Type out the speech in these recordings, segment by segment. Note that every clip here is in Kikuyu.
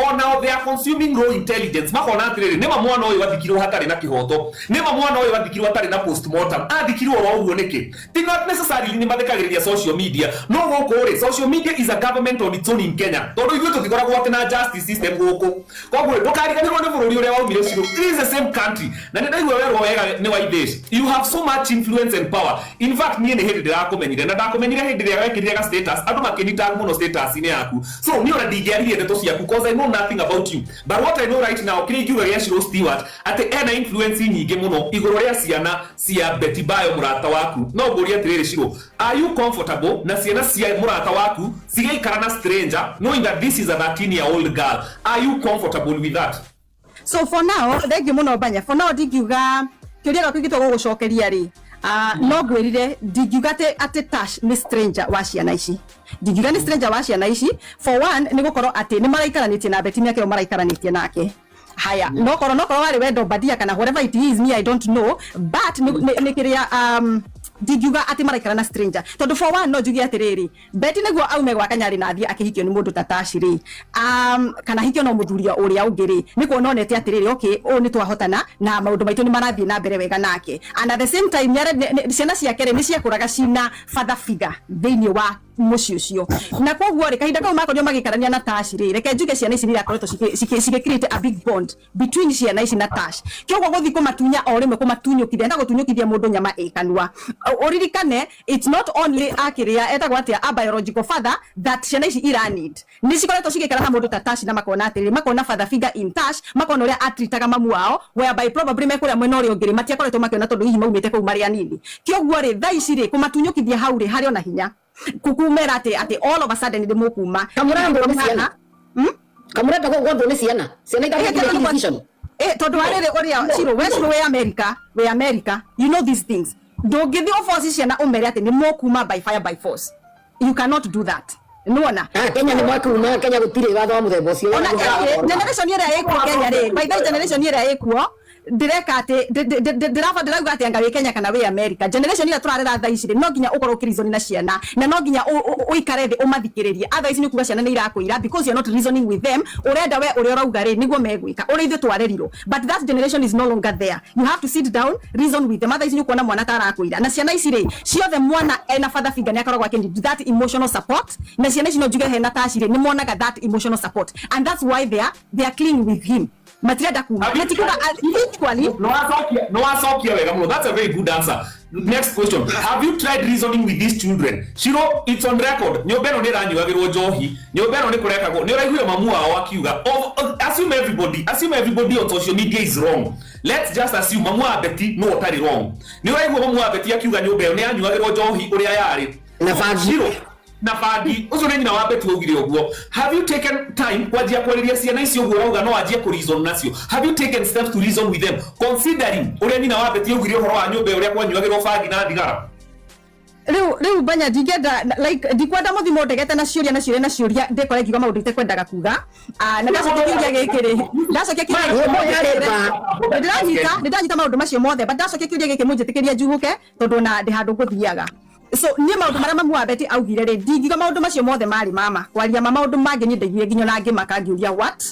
Onao they are consuming raw intelligence, makona atĩrĩrĩ, nĩma mwana ũyũ athikirwo hatarĩ na kĩhoto, nĩma mwana ũyũ athikirwo atarĩ na postmortem, athikirwo oro ũguo nĩkĩ? Ti not necessarily nĩ mathikagĩrĩria social media, no gũkũ rĩ, social media is a government on its own in Kenya, tondũ ithuĩ tũtikoragwo atĩ na justice system gũkũ. Koguo rĩ, ndũkariganĩrwo nĩ bũrũri ũrĩa waumire, Ciro. It is the same country. Na nĩ ndaigua werwo wega nĩ Waithĩci, you have so much influence and power. In fact, niĩ nĩ hĩndĩ ndĩrakũmenyire, na ndakũmenyire hĩndĩ ĩrĩa wekĩrire ga status, andũ makĩnita mũno status-inĩ yaku. So niĩ ona ndingĩaririe ndeto ciaku cause I know nothing about you, but what I know right now, kĩrĩa ingiuga gĩa Ciro Stewart, atĩ ena influence nyingĩ mũno igũrũ rĩa ciana cia Betty Bayo, mũrata waku. No ngũrie atĩrĩrĩ, Ciro, are you comfortable na ciana cia mũrata waku cigĩikara na stranger, knowing that this is a 13-year-old girl? Are you comfortable with that? So for now, thank you muno, Banya. For now, ndingiuga kĩũria gĩaku gĩtwo gũgũcokeria rĩ, no ngwĩrire ndingiuga atĩ Tash nĩ stranger wa ciana ici. Ndingiuga nĩ stranger wa ciana ici. For one, nĩ gũkorwo atĩ nĩ maraikaranĩtie na Betty mĩaka ĩyo maraikaranĩtie nake. Haya, nokorwo warĩ wendo badia kana whatever it is, me I don't know, but nĩ kĩrĩa ndingiuga atĩ maraikara na stranger, tondũ for one, no njuge atĩrĩrĩ, Betty nĩguo aume gwa Kanyarĩ na athiĩ akĩhikio nĩ mũndũ ta Tash rĩ, kana hikio no mũthuri ũrĩa ũngĩ rĩ, nĩ kuona onete atĩrĩrĩ, okay, ũũ nĩ twahotana na maũndũ maitũ nĩ marathiĩ na mbere wega nake. And at the same time, ciana ciake rĩ, nĩ ciakũraga cina father figure thĩinĩ wa mũciĩ ũcio. Na koguo rĩ, kahinda kau makorirwo magĩikarania na Tash rĩ, reke njuge ciana ici nĩ irakoretwo cigĩ create a big bond between ciana ici na Tash. Kĩoguo gũthiĩ kũmatunya o rĩmwe, kũmatunyũkithia na gũtunyũkithia mũndũ nyama ĩ kanua. Ũririkane it's not only akĩrĩa etagwo atĩa, a biological father that ciana ici ira need. Nĩ cikoretwo cigĩikara na mũndũ ta Tash na makona atĩrĩrĩ, makona father figure in Tash, makona ũrĩa atritaga mamu wao, whereby probably mekũrĩa mwena ũrĩa ũngĩ rĩ, matiakoretwo makĩona, tondũ hihi maumĩte kũu marĩ anini. Kĩoguo rĩ, thaa ici rĩ, kũmatunyũkithia hau rĩ, harĩ ona hinya kukumera atĩ all of a sudden nĩ mũkuma. Kamũrango nĩ ciana. Kamũrenda gwatwo nĩ ciana. Ciana itathikire decision. Tondũ wa rĩrĩ, ũrĩa Ciro, we Ciro wĩ America, wĩ America, you know these things. Ndũngĩthiĩ ũboci ciana ũmere atĩ nĩ mũkuma by fire by force. You cannot do that, nĩwona? Ah, Kenya nĩ mwakuma, Kenya gũtirĩ watho wa mũthemba ũcio. Ona generation ĩrĩa ĩkuo Kenya rĩ, by the generation ĩrĩa ĩkuo, ndĩreka atĩ ndĩraba ndĩrauga atĩ anga wĩ Kenya kana wĩ America, generation ĩrĩa tũrarera thaa ici rĩ, no nginya ũkorwo ũkĩreason na ciana, na no nginya ũikare thĩ ũmathikĩrĩrie. Otherwise nĩ kuga ciana nĩ irakwĩra because you're not reasoning with them. Ũrenda we ũrĩa ũrauga rĩ, nĩguo megwĩka ũrĩa ithuĩ twarerirwo, but that generation is no longer there. You have to sit down, reason with them. Otherwise nĩ ũkuona mwana ta arakwĩra. Na ciana ici rĩ, ciothe mwana ena father figure nĩ akoragwo akĩ that emotional support. Na ciana ici no njuge hena Tash rĩ, nĩ monaga that emotional support, and that's why they are clinging with him. Matirenda kuma na ti kuga equally. No wacokia wega mũno. That's a very good answer. Next question: have you tried reasoning with these children? Shiro, it's on record, nyũmba ĩno nĩ ĩranyuagĩrwo njohi, nyũmba ĩno nĩ kũrekagwo. Nĩ ũraiguire mamu wao akiuga assume everybody on social media is wrong. Let's just assume mamu wa Betty no ũtarĩ wrong. Nĩ ũraigua mamu wa Betty akiuga nyũmba ĩyo nĩ yanyuagĩrwo njohi ũrĩa yarĩ. Na bangi. Shiro, na bangi. Ũcio nĩ nyina wa Betty waugire ũguo. Have you taken time kwanjia kwarĩria ciana icio ũguo ũrauga no wanjie kũ reason nacio? Have you taken steps to reason with them, considering ũrĩa nyina wa Betty augire ũhoro wa nyũmba ĩyo, ũrĩa kwanyuagĩrwo bangi na thigara? Rĩu Banya, ndingĩenda, like, ndikwenda mũthimo ndegete na ciũria na ciũria na ciũria, ndĩkore ngiuga maũndũ itekwendaga kuga. Ah, na ndacokia kĩũria gĩkĩ rĩ, ndacokia kĩũria Nyũmba yarĩ mba. Nĩndanyita maũndũ macio mothe, but ndacokia kĩũria gĩkĩ, mũnjĩtĩkĩrie njuhũke, tondũ na ndĩ handũ ngũthiaga. So niĩ maũndũ marĩa mamu wa Betty augire rĩ, ndingiuga maũndũ macio mothe marĩ mama kwaria ma maũndũ mangĩ. Niĩ ndaiguire nginya na ngĩmaka, ngiũria what,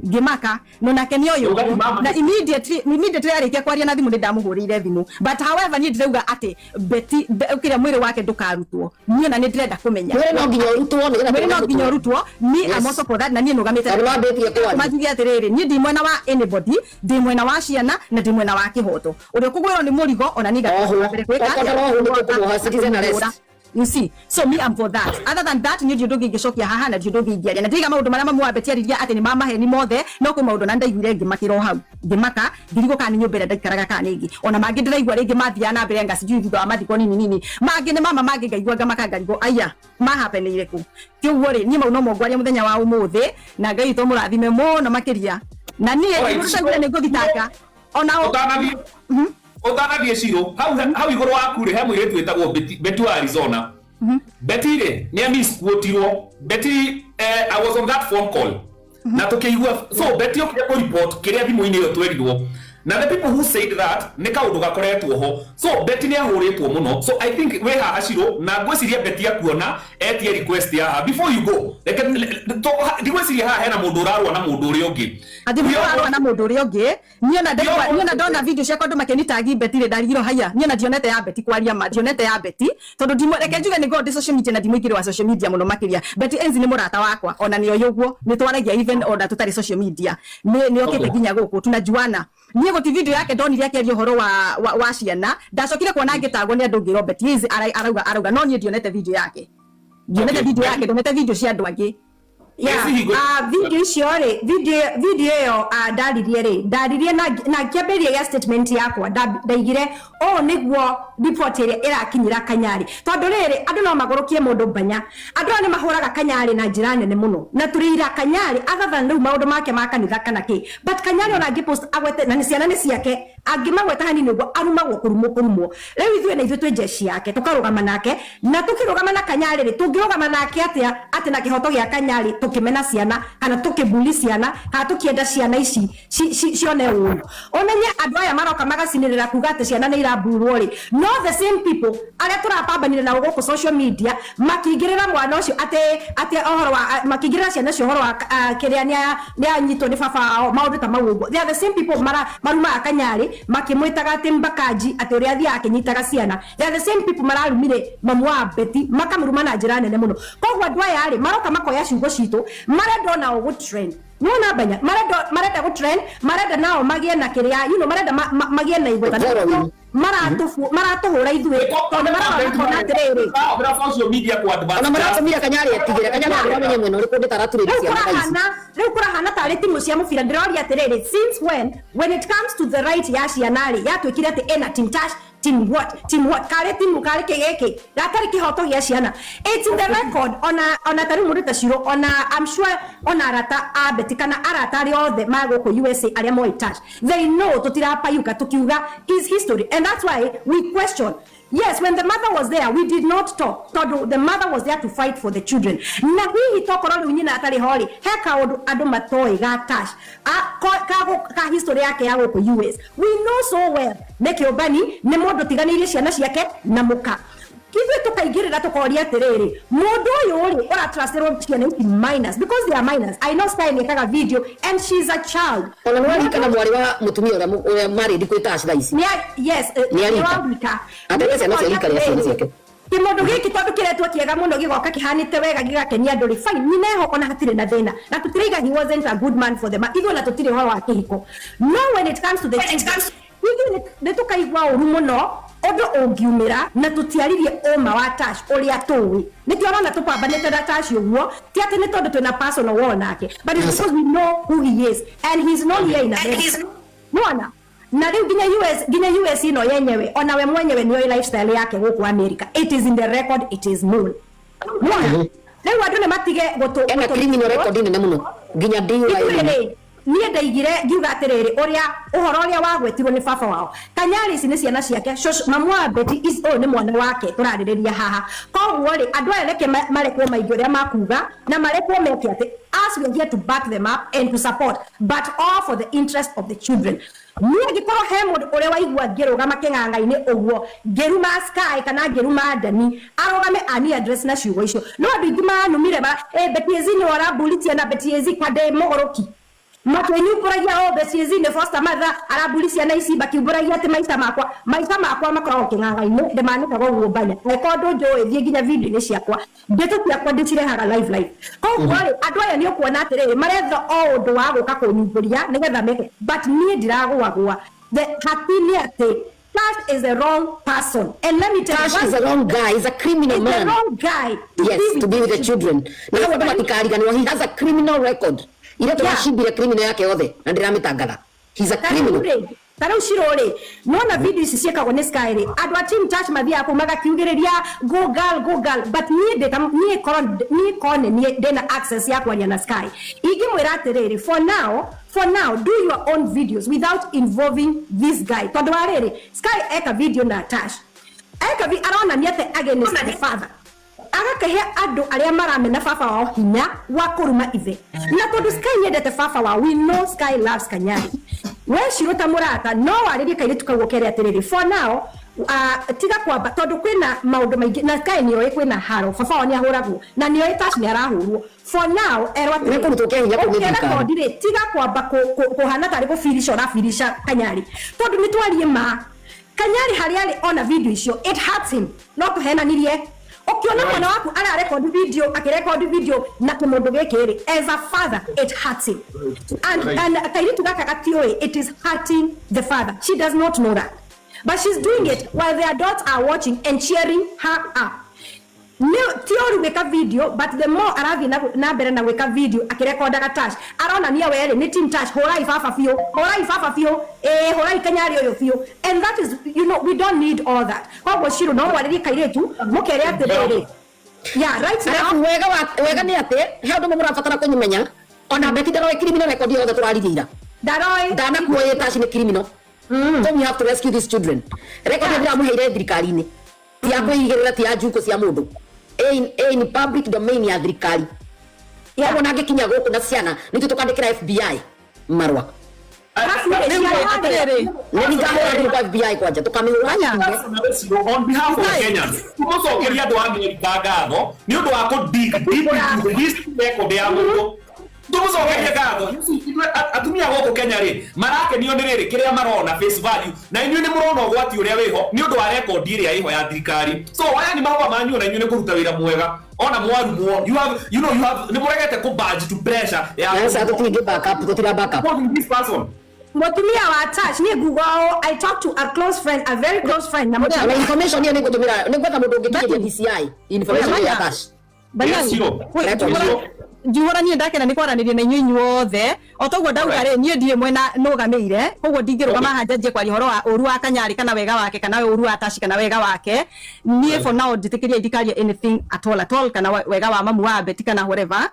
ngĩmaka no nake nĩ ũyũ. Ũgati mama. Na immediately arĩkia kwaria na thimũ, nĩ ndamũhũrĩire thimũ. But however, niĩ ndĩrauga atĩ Betty kĩrĩa mwĩrĩ wake ndũkarutwo. Niĩ ona nĩ ndĩrenda kũmenya. Mwĩrĩ no nginya ũrutwo nĩgetha Mwĩrĩ no nginya ũrutwo. Me, I'm also for that, na niĩ nũgamĩte. Na nĩwambĩtie kwaria. Majuge atĩrĩrĩ, niĩ ndi mwena wa anybody, ndĩ mwena wa ciana na ndĩ mwena wa kĩhoto. Ũrĩa ũkũgwĩrwo nĩ mũrigo ona niĩ Ohwo. ngathiĩ mbere gwĩka Okorwo atĩa? ohwo nĩ tũkũmuoha citizen arrest. You see, so me, I'm for that. Other than that, niĩ ndi ũndũ ũngĩ ingĩcokia haha, na ndi ũndũ ũngĩ ingĩaria. Na ndiga maũndũ marĩa mamu wa Betty aririe atĩ nĩ ma maheni mothe, no kwĩ maũndũ na ndaiguire ngĩmakĩra o hau, ngĩmaka, ngĩrigwo kana nĩ nyũmba ĩrĩa ndaikaraga kana nĩ ĩngĩ. Ona mangĩ ndĩraigua rĩngĩ mathiaga na mbere anga sijui thutha wa mathiko nini nini, mangĩ nĩ mama mangĩ ngaigua ngamaka, ngarigwo aya mahapenĩire kũ. Kĩũguo rĩ, niĩ mau no mongwaria mũthenya wa ũmũthĩ, na Ngai witũ mũrathime mũno makĩria. Na niĩ ndaiguire nĩ ngũthitanga ona Ũtanathiĩ, Ciro, hau igũrũ waku rĩ, he mũirĩtu wĩtagwo Betty, Betty wa Arizona. Betty rĩ, nĩ misquotirwo. Betty, I was on that phone call na tũkĩigua. So Betty okire kũ report kĩrĩa thimũ-inĩ ĩyo twerirwo. Na the people who said that nĩ kaũndũ gakoretwo ho. So Betty nĩ ahũrĩtwo mũno. So I think wĩ haha Shiro na ngwĩciria Betty akuona etie request ya haha before you go. Reke ndigwĩciria haha hena mũndũ ũrarũa na mũndũ ũrĩa ũngĩ. Ati We mũndũ all arũa na mũndũ ũrĩa ũngĩ. Niĩ ona We ndekwa all niĩ ona ndona video ciakwa andũ makĩnitagi Betty rĩ, ndarigirwo haya. Niĩ ona ndionete ya Betty kwaria ma, ndionete ya Betty tondũ ndimwe, reke njuge nĩ ngoragwo ndĩ social media na ndimũingĩri wa social media mũno makĩria. Betty Enzi nĩ mũrata wakwa ona nĩ oĩ ũguo, nĩ twaragia even ona tũtarĩ social media. Nĩ okĩte Okay. nginya gũkũ tunajuana. Niĩ gũti video yake ndonire akĩaria ũhoro wa ciana, ndacokire kuona ngĩtagwo nĩ andũ ngĩrwo Betty Enzi arauga no niĩ ndionete video yake. Ndionete Okay. video yake, ndonete video cia andũ angĩ. Yeah. Eci hingo Video icio rĩ, video ĩyo ndaririe rĩ, ndaririe na ngĩambĩrĩria gĩa statement yakwa, ndaigire ũũ nĩguo report ĩrĩa ĩrakinyĩra Kanyari, tondũ rĩrĩ andũ no magũrũkie mũndũ mbanya, andũ aya nĩ mahũraga Kanyari na njĩra nene mũno, na tũrĩ ira Kanyari other than rĩu maũndũ make ma kanitha kana kĩ, but Kanyari ona angĩ post agwete na nĩ ciana nĩ ciake, angĩmagweta hanini ũguo arumagwo kũrumwo kũrumwo. Rĩu ithuĩ na ithuĩ twĩ jeshi yake, tũkarũgama nake, na tũkĩrũgama na Kanyari rĩ, tũngĩrũgama nake atĩa atĩ na kĩhoto gĩa Kanyari tũkĩmena ciana kana tũkĩbuli ciana kana tũkĩenda ciana ici cione ũru. Ũmenye andũ aya maroka magacinĩrĩra kuga atĩ ciana nĩ iraburwo rĩ, no the same people arĩa tũrapambanire nao gũkũ social media makĩingĩrĩra mwana ũcio atĩ ũhoro wa makĩingĩrĩra ciana icio ũhoro wa kĩrĩa nĩ anyitwo nĩ baba wao, maũndũ ta mau ũguo. They are the same people marumaga Kanyari makĩmwĩtaga atĩ mbakaji, atĩ ũrĩa athiaga akĩnyitaga ciana. They are the same people mararumire mamu wa Betty makamũruma na njĩra nene mũno. Koguo andũ aya rĩ maroka makoya ciugo citũ, marenda onao gũ trend. Nĩwona Mbanya, marenda gũ trend, marenda nao magĩe na kĩrĩa, you know, marenda magĩe na igweta. Following. Maratũhũra ithuĩ tondũ marora makona atĩrĩrĩ. Social media ku advance. Ona maratũmire Kanyari etigĩre, Kanyari ndũramenya mwena ũrĩkũ ndĩtaraturĩria Rĩu ciana thaa ici. kũrahana, rĩu kũrahana tarĩ timu cia mũbira. Ndĩroria atĩrĩrĩ, since when it comes to the right ya ciana rĩ, yatuĩkire atĩ ĩna team Tash, team what, team what, karĩ timu karĩ kĩ gĩkĩ gatarĩ kĩhoto gĩa ciana. It's in the record. Ona ta rĩu mũndũ ta Shiro, ona I'm sure ona arata a Betty kana arata arĩa othe ma gũkũ USA arĩa moĩ Tash, they know tũtirapayuka tũkiuga is history, and that's why we question. Yes, when the mother was there, we did not talk. Tondu the mother was there to fight for the children. Na hihi tokorwo rĩu nyina atarĩ ho rĩ, he kaũndũ andũ matoĩ ga Tash, ka history yake ya gũkũ US. We know so well nĩ kĩũmbani, nĩ mũndũ tiganĩirie ciana ciake na mũka. Ithuĩ tũkaingĩrĩra tũkoria atĩrĩrĩ, mũndũ ũyũ rĩ ũratrustĩrwo ciana ici minors, because they are minors. I know Sky nĩekaga video and she's a child. Ona nĩ warika na mwarĩ wa mũtumia ũrĩa marĩ kwĩ Tash thaa ici. Yes, Nĩ arika. nĩ warika. Atete ciana cia rika rĩa ciana ciake. Kĩmũndũ gĩkĩ tondũ kĩretwo kĩega mũno gĩgoka kĩhanĩte wega gĩgakenia andũ rĩ, fine, nyina eho ona hatirĩ na thĩna, na tũtiraiga he wasn't a good man for them, ithuĩ ona tũtirĩ ũhoro wa kĩhiko. No when it comes to the children, ithuĩ nĩ tũkaigua ũru mũno ũndũ ũngiumĩra na tũtiaririe ũma wa Tash ũrĩa tũĩ. Nĩkĩo ũrona tũpambanĩte na Tash ũguo, ti atĩ nĩ tondũ twĩna personal war nake, but it's because we know who he is and he's known here in America. Nĩwona? Na rĩu nginya US, nginya US ĩno yenyewe, ona we mwenyewe nĩoĩ lifestyle yake gũkũ America. It is in the record, it is known. Nĩwona? Rĩu andũ nĩ matige Ena criminal record nene mũno nginya DUI Ithuĩ nene. rĩ, niĩ ndaigire ngiuga atĩrĩrĩ, ũrĩa ũhoro ũrĩa wagwetirwo nĩ baba wao, Kanyari ici nĩ ciana ciake, mamu wa Betty ũyũ nĩ mwana wake tũrarĩrĩria haha. Koguo rĩ, andũ aya reke marekwo maige ũrĩa makuga na marekwo meke atĩ us we are here to back them up and to support, but all for the interest of the children. Niĩ angĩkorwo he mũndũ ũrĩa waigua ngĩrũgama kĩng'ang'a-inĩ ũguo, ngĩruma Sky kana ngĩruma Dani, arũgame ani address na ciugo icio. No andũ aingĩ maranumire Betty Ezi nĩwe ũramburi ciana, Betty Ezi kwande mũgũrũki. Makĩnyumbũragia, oh, Betty Ezi nĩ foster mother, aramburi ciana ici, makiumbũragia atĩ maica makwa, maica makwa makoragwo kĩng'ang'a-inĩ, ndĩmanĩkaga ũguo mbanya. Angĩkorwo ndũnjũĩ, thiĩ nginya video-inĩ ciakwa, ndeto ciakwa ndĩcirehaga live live. Koguo rĩ, andũ aya nĩ ũkuona atĩrĩrĩ, maretha o ũndũ wa gũka kũnyumbũria nĩgetha meke, but niĩ ndiragũagũa. The happy nĩ atĩ Tash is the wrong person. And let me tell you, Tash is the wrong guy. He's a criminal He's the man. wrong guy to Yes, be with to be with the children. Na hau andũ matikariganĩrwo, he has a criminal record. Ira tũracimbire criminal yake yothe na ndĩramĩtangatha. He's a criminal. Ta rĩu Shiro rĩ, nĩwona video ici ciĩkagwo nĩ Sky rĩ, andũ a team Tash mathiaga kũu magakiugĩrĩria go girl, go girl, but niĩ ndĩ ta, niĩ korwo, niĩ korwo nĩ niĩ ndĩna access ya kwaria na Sky, ingĩmwĩra atĩrĩrĩ, for now do your own videos without involving this guy. Tondũ wa rĩrĩ, Sky eka video na Tash, eka aronania atĩ against the father, agakahe andũ arĩa maramena baba wao hinya wa kũruma ithe. Na tondũ Sky nĩendete baba wao, we know Sky loves Kanyari. We Shiro ta mũrata no warĩrie kairĩtu kau ũkere atĩrĩrĩ, for now tiga kwamba, tondũ kwĩna maũndũ maingĩ na kaĩ nĩoĩ kwĩna haro, baba wao nĩahũragwo na nĩoĩ Tash nĩarahũrwo. For now erwo atĩrĩrĩ, Nĩ kũrutwo kĩa hinya kũu nĩ thirikari. ũkĩrekondi rĩ, tiga kwamba kũhana tarĩ gũbirica ũrabirica Kanyari, tondũ nĩ twarie ma Kanyari harĩa arĩ ona video icio, it hurts him. No tũhenanirie ukiona mwana waku ararekondi video, akirekondi video na kimundu giki ri, as a father it hurts him. And Right. and kairitu gaka gatiũĩ it is hurting the father. She does not know that, but she's doing it while the adults are watching and cheering her up. Nĩ ti ũru gwĩka video, but the more arathiĩ na mbere na gwĩka video akĩrekondaga Tash, aronania werĩ nĩ team Tash, hũrai baba biũ, hũrai baba biũ, ĩĩ hũrai Kanyari ũyũ biũ. And that is, you know, we don't need all that. Koguo Shiro no mwarĩrie kairĩtu mũkere atĩrĩrĩ, yeah, right now. Arabu wega wa wega nĩ atĩ he ũndũ ũmwe mũrabatara kũnyimenya, ona Betty ndaroĩ criminal record yothe tũraririe ira. Ndaroĩ. Ndanakuoĩ Tash nĩ criminal. So we have to rescue these children. Record Yeah. ndĩramũheire thirikari-inĩ, ti ya kwĩigĩrĩra, ti ya njuko cia mũndũ, ĩ in public domain ya thirikari. Yeah. Koguo nangĩkinya gũkũ na ciana nithuĩ tũkandĩkĩra FBI marũa. Arabu rĩ, Rĩu ciana rĩ, atĩrĩrĩ, Nĩ ningahũra thimũ kwa FBI kwanja tũkamĩhũra. Anya. On behalf of Kenyans, tũmũcokeria andũ a Amerika ngatho nĩ ũndũ wa kũ dig deep into the history record ya mũndũ. Tũmũcokerie ngatho. You see, ithuĩ atumia gũkũ Kenya rĩ, marakenio nĩ rĩrĩ kĩrĩa marona face value, na inyuĩ nĩ mũrona ũgwati ũrĩa wĩho nĩ ũndũ wa rekondi ĩrĩa ĩho ya thirikari. So aya nĩ mahũa manyu, ona inyuĩ nĩ kũruta wĩra mwega ona mwarumwo, you have, you know, you have, nĩ mũregete kũ budge to pressure ya Sasa tũtingĩ back up, tũtira back up. supporting this person. Mũtumia wa Tash, niĩ nguga ũũ, I talked to a close friend, a very close friend, na mũtumia Na information ĩyo nĩ ngũtũmĩra, nĩ gwetha mũndũ ũngĩkinyĩria DCI information ĩyo ya Banya. Tash. Banyani, Yes, Shiro. wait, Yes, Shiro. njuhũra niĩ ndakena nĩ kwaranĩria na inyuĩ inyuothe. O toguo ndauga rĩ, niĩ ndirĩ mwena nũgamĩire, koguo ndingĩrũgama haha njanjie kwaria ũhoro wa ũru wa Kanyari kana wega wake, kana ũru wa Tash kana wega wake. Niĩ for now njĩtĩkĩria ndikaria anything at all at all, kana wega wa mamu wa Betty kana whatever.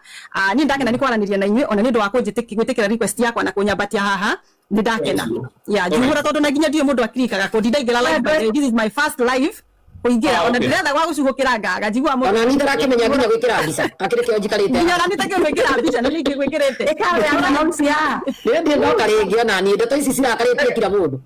Niĩ ndakena nĩ kwaranĩria na inyuĩ, ona nĩ ũndũ wa gwĩtĩkĩra request yakwa na kũnyambatia haha, nĩ ndakena. Yeah, njuhũra tondũ na nginya ndiũĩ mũndũ akirikaga kũ, ndindaingĩra live, by the way, this is my first live kũingĩra, Ah, ona okay. ndĩretha gwa gũcuhũkĩra ngaga njigua mũndũ Ona niĩ ndarakĩmenya nginya gwĩkĩra mbica akĩrĩ kĩo njikarĩte. Nginya ona nĩtakĩo gwĩkĩra mbica na ningĩ gwĩkĩrĩte. Ĩkawe announce ya Nĩ ndiĩ ndoka rĩngĩ ona niĩ ndeto ici cirakarĩtie kila mũndũ.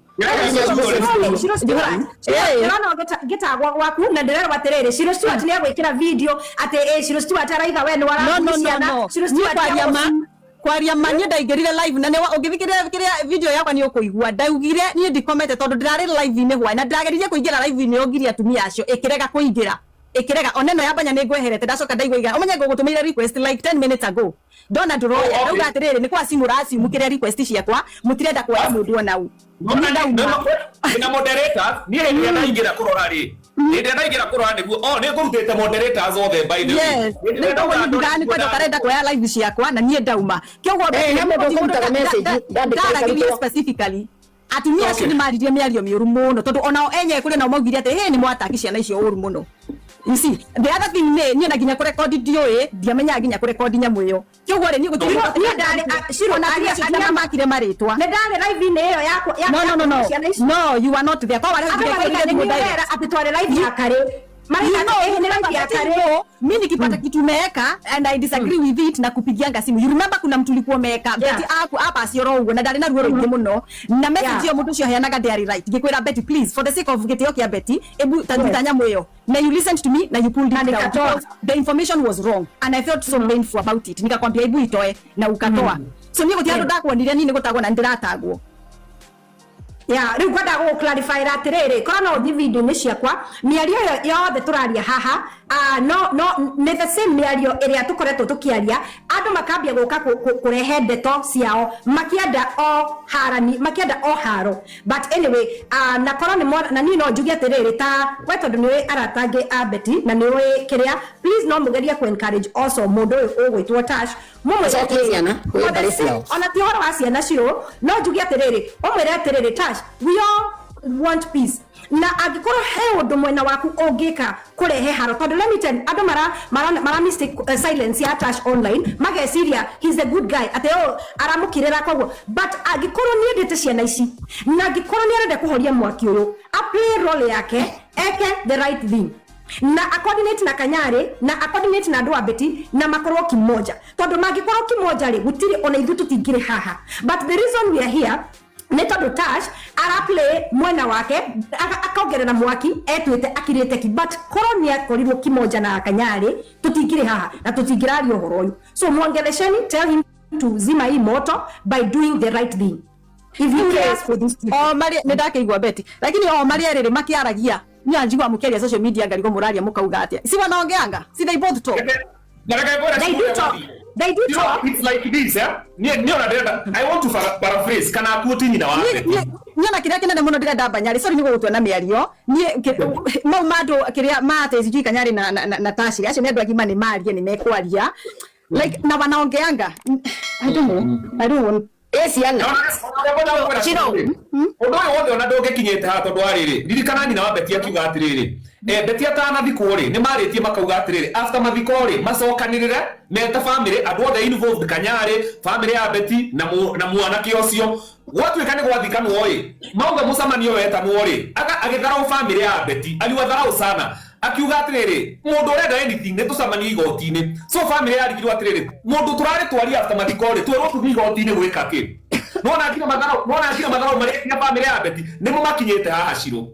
Ndĩrona ngĩtagwo gwaku na ndĩrerwo atĩrĩrĩ, Shiro Stewart nĩ egwĩkĩra video atĩ ĩ Shiro Stewart araiga we nĩ No, no, warathuri no, ciana. no. Shiro Niĩ Stewart kwaria ma, agũci- kwaria ma, niĩ ndaingĩrire live na nĩwa ũngĩthikĩrĩria kĩrĩa video yakwa nĩ ũkũigua ndaugire niĩ ndikomete tondũ ndĩrarĩ live-inĩ hwaĩ na ndĩrageririe kũingĩra live-inĩ yongirie atumia acio ĩkĩrega kũingĩra, ĩkĩrega. Ona ĩno ya Banya nĩ ngweherete, ndacoka ndaigua iga ũmenye ngũgũtũmĩire request like 10 minutes ago, ndona ndũroya. Oh, okay. Ndauga atĩrĩrĩ, nĩ kwa simu racimu kĩrĩa request ciakwa mũtirenda kuoya mũndũ ona ũ. Niĩ ndauma. Na moderators, niĩ hĩndĩ ĩrĩa ndaingĩra kũrora rĩ, hĩndĩ ĩrĩa ndaingĩra kũrora nĩguo, oh, nĩ ngũrutĩte moderators othe, by the way. Yes, Hĩndĩ ĩrĩa nĩ koguo ndauga nĩ ndugaga nĩ kwenda ũtarenda kuoya live ciakwa na niĩ ndauma. Kĩoguo Eh, he mũndũ ũkũrutaga message, ndandĩka ndaragĩria ĩkarutwo. specifically atumia acio Okay. nĩ maririe mĩario mĩũru mũno, tondũ onao enyewe kũrĩ nao maugire atĩ hĩ nĩ mwataki ciana icio ũru mũno. You see, the other thing nĩ niĩ na nginya kũrekondi ndiũĩ, ndiamenyaga nginya kũrekondi nyamũ ĩyo. Kĩoguo rĩ, niĩ gũtirĩ Niĩ ndarĩ- Shiro, ona atumia acio nginya makire marĩtwa. Nĩ ndarĩ live-inĩ ĩyo ya No, no, no, no. ciana ici. No, you are not there. Kwa wale Andũ maraiga nĩ niĩ ũrera atĩ twarĩ live ya karĩ. Maraiga You know, atĩ ĩĩ nĩ live ya but you karĩ. know, mi nikipata kitu umeweka and I disagree with it na kupigianga simu. You remember kuna mtu ulikuwa umeweka Yeah. Betty aku hapa acioro ũguo na ndarĩ na ruo rũingĩ mũno na message Yeah. ĩyo mũndũ ũcio aheanaga ndĩarĩ right. Ngĩkwĩra Betty, please, for the sake of gĩtĩo kĩa Betty, ebu taruta nyamũ ĩyo. Na you listened to me na you pulled Na it down nikatoa. because the information was wrong and I felt so painful about it. Nikakwambia ebu itoe na ukatoa. So niĩ gũtirĩ handũ ndakuonire niĩ nĩ gũtagwo na nĩndĩratagwo. Ya rĩu ngwendaga gũ clarify atĩrĩrĩ, korwo no ũthiĩ video-inĩ ciakwa, mĩario ĩyo yothe tũraria haha, no no nĩ the same mĩario ĩrĩa tũkoretwo tũkĩaria. Andũ makambia gũka kũrehe ndeto ciao makĩenda o harani, makĩenda o haro. But anyway, na korwo nĩ mwana, na niĩ no njuge atĩrĩrĩ, ta we tondũ nĩ ũĩ arata angĩ a Betty na nĩ ũĩ kĩrĩa, please no mũgerie kũ encourage also mũndũ ũyũ ũgwĩtwo Tash, mũmwĩre Acokie atĩrĩrĩ, ciana kwĩ for the mbarĩ sake- ciao. ona ti ũhoro wa ciana Shiro, no njuge atĩrĩrĩ, ũmwĩre atĩrĩrĩ, Tash, we all want peace, na angĩkorwo he ũndũ mwena waku ũngĩka kũrehe haro, tondũ let me tell you, andũ mara mistake silence ya Tash online mageciria he's a good guy, atĩ oh, aramũkĩrĩra koguo. But angĩkorwo nĩ endete ciana ici na angĩkorwo nĩ arenda kũhoria mwaki ũyũ, a play role yake, eke the right thing na a coordinate na Kanyari na a coordinate na andũ a Betty na makorwo kimoja, tondũ mangĩkorwo kimoja rĩ, gũtirĩ ona ithuĩ tũtingĩrĩ haha. But the reason we are here Nĩ tondũ Tash araplay mwena wake, akongerera mwaki, etuĩte akirĩte ki, but korwo nĩ akorirwo kimoja na Kanyarĩ, tũtingĩrĩ haha na tũtingĩraria ũhoro ũyũ. So mwongelesheni, tell him to zima hii moto by doing the right thing if he cares for this. O mari nĩ ndakĩigua Betty, lakini o marĩa rĩrĩ makĩaragia, niĩ njigua mũkĩaria social media ngarigwo mũraria mũkauga atĩa. Si wanaongeanga? Si they both talk? They do talk. They do talk. It's like this, eh? Niĩ ona ndĩrenda, I want to paraphrase kana akuo ti nyina wa Betty. Niĩ ona kĩrĩa kĩnene mũno ndĩrenda Banyarĩ, sorry nĩ gũgũtua na mĩario, niĩ mau ma andũ kĩrĩa ma atĩ sijui Kanyarĩ na Tash, acio nĩ andũ agima, nĩ marie, nĩ mekwaria, like na wanaongeanga. I don't know, I don't want. Ĩ ciana. Shiro. Ũndũ ũyũ wothe ona ndũngĩkinyĩte haha, tondũ wa rĩrĩ, ririkana nyina wa Betty akiuga atĩrĩrĩ, Betty atanathikwo rĩ, nĩ marĩtie makauga atĩrĩrĩ, after mathiko rĩ, macokanĩrĩre meta family, andũ othe involved, Kanyarĩ, family ya Betty na mwanake ũcio. Gwatuĩka nĩ gwathikanwo ĩ, mauga mũcemanio wetanwo rĩ, agĩtharau family ya Betty, aliwadharau sana, akiuga atĩrĩrĩ, mũndũ ũrenda anything nĩ tũcemanie igoti-inĩ. So family yarigirwo atĩrĩrĩ, mũndũ tũrarĩ twaria after mathiko rĩ, twerwo tũthiĩ igoti-inĩ gwĩka kĩ? Nona nginya matharau marĩa nginya family ya Betty nĩmo makinyĩte haha, Shiro.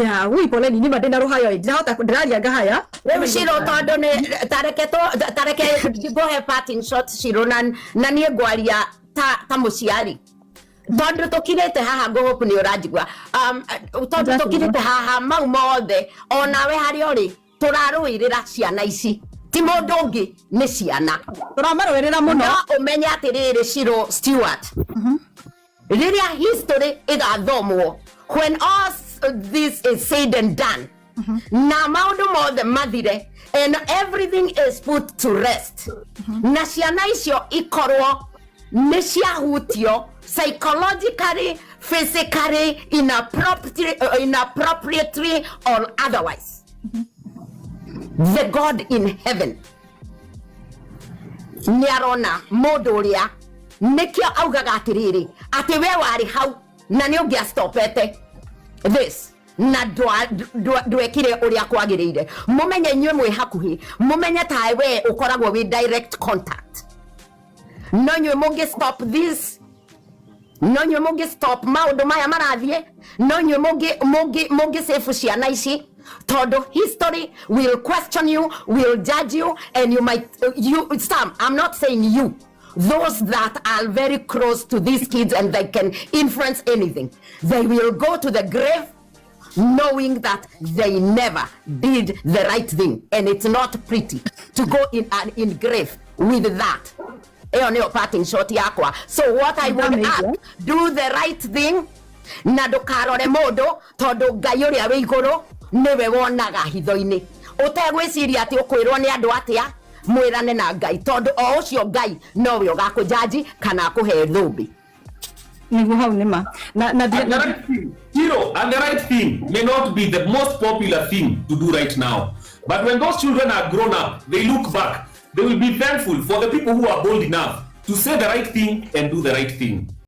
Ya wi poleni, nĩ ma ndĩna rũhayo, ndirahota, ndĩraria ngahaya. Rĩu Shiro, tondũ nĩ tareke tareke ngũhe parting shot, Shiro, na niĩ ngwaria ta mũciari, tondũ tũkirĩte haha, ngũhope nĩ ũranjigua, tondũ tũkirĩte haha mau mothe, onawe harĩa ũrĩ, tũrarũĩrĩra ciana ici, ti mũndũ ũngĩ, nĩ ciana. Tũramarũĩrĩra mũno. No ũmenye atĩrĩrĩ, Shiro Stewart, rĩrĩa history ĩgathomwo, when all this is said and done na maũndũ mothe mathire and everything is put to rest, na ciana icio ikorwo nĩ ciahutio psychologically, physically, inappropriately or otherwise, the God in heaven nĩ arona mũndũ ũrĩa nĩkĩo augaga atĩrĩrĩ, atĩ we warĩ hau na nĩ ũngĩastopete this na ndwekire ũrĩa kwagĩrĩire. Mũmenye inyuĩ mwĩ hakuhĩ, mũmenye tawe we ũkoragwo wĩ direct contact, no inyuĩ mũngĩ stop this, no inyuĩ mũngĩ stop maũndũ maya marathiĩ, no inyuĩ mũngĩ save ciana ici, tondũ history will question you, will judge you, and you might, you, some, I'm not saying you, those that are very close to these kids and they can influence anything, they will go to the grave knowing that they never did the right thing, and it's not pretty to go in and in grave with that. Ĩyo nĩyo parting shot yakwa. So what I would ask, do the right thing na ndũkarore mũndũ, tondũ Ngai ũrĩa wĩ igũrũ nĩwe wonaga hitho-inĩ. Ũtegwĩciria atĩ ũkwĩrwo nĩ andũ atĩa, mwĩrane na Ngai, tondũ o ũcio Ngai nowe ũgakũjaji kana akũhe thũmbĩ. Nĩguo, hau nĩma na And the right thing, Hero, and the right thing may not be the most popular thing to do right now. But when those children are grown up, they look back, they will be thankful for the people who are bold enough to say the right thing and do the right thing.